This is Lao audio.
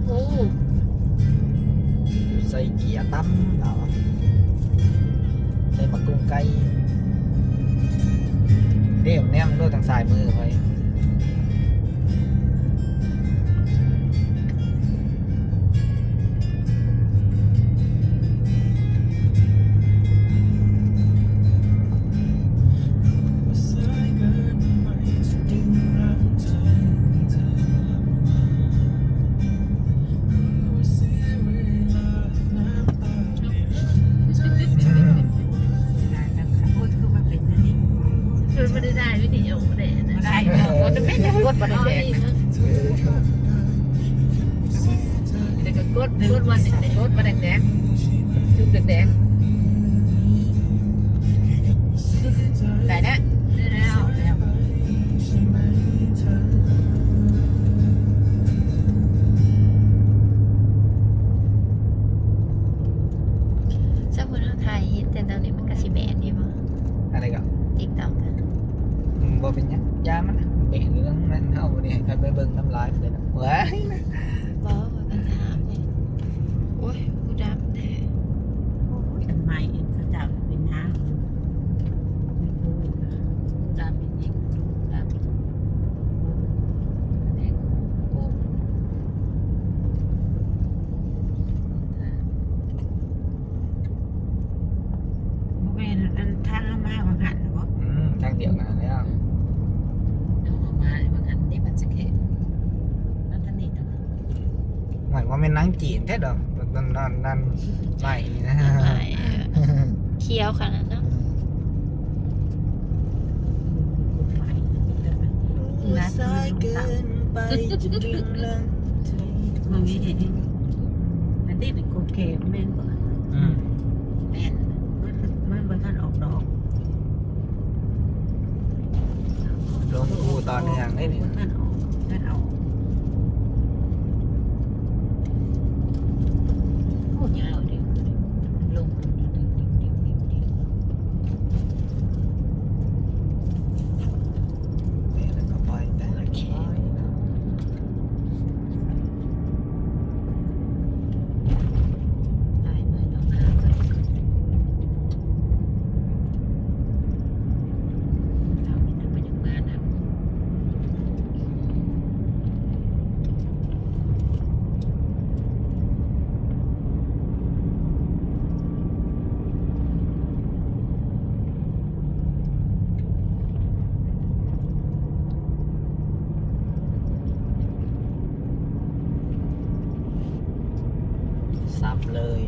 ໂອ້ ໃສ່ເກຍຕ່ຳເນາະ ໃສ່ໝາກກຸ້ງໄກ່ ເດ້ ແນມໂລດທາງຊ້າຍມືຂ້ອຍ. ໂອ້ຍ ຄືວ່າເປັນອັນນີ້ ຄືບໍ່ໄດ້ຖ່າຍວິດີໂອເດ້ ບໍ່ໄດ້ ກົດ ແມ່ນ ກົດບໍ່ໄດ້ແດງ ແລ້ວກໍກົດ ກົດວ່າແດງ ກົດວ່າແດງໆ ຈຸດແດງໆ ໄດ້ແລ້ວ ໄດ້ແລ້ວ ສົມມຸດເຮົາຖ່າຍເຫັນແຕ່ຕອນນີ້ ມັນກໍຊິແບນຢູ່ບໍ່? ອັນໃດກໍ? TikTok ອະ ອືມ ບໍ່ເປັນຫຍັງ ຢ່າມັນນະ ແບນເລື່ອງນັ້ນ ເຮົາບໍ່ໄດ້ໃຫ້ໃຜໄປເບິ່ງນຳຫຼາຍປານໃດດອກ ວ້າຍ ບໍ່ ຂ້ອຍກໍຖາມນີ້ ໂອ້ຍ ຫູດຳແທ້ ໂອ້ຍ ອັນໃໝ່ເຂົາເຈົ້າເປັນນາງ ບໍ່ແມ່ນອັນທາງເຮົາມາວ່າຫັ້ນບໍ່? ອືມ ທາງດຽວກັນຫັ້ນແຫຼ້ວ ເຮົາມາວ່າຫັ້ນເດ້ ມັນຈະແຄະ ມັນທາງນີ້ ໂອ້ຍ ບໍ່ແມ່ນໜັງຈີນແທ້ດອກ ນອນ ນອນ ນອນໄມ້ນີ້ນະ ໄມ້ ຂຽວຂະໜາດນັ້ນ ອືມ ມັນມີ ອັນນີ້ເປັນກົກແຂກແມ່ນບໍ່? ອືມ ແມ່ນ ມັນ ມັນບໍ່ທັນອອກດອກ. ລົງພູຕໍ່ເນື່ອງເດ້ນີ້ ມັນອອກ ມັນອອກ ໂອ້ ຍາວເດ້ ລົງ ແຕ່ລະກໍປ່ອຍ ແຕ່ລະແຂກ. ສັບເລີຍ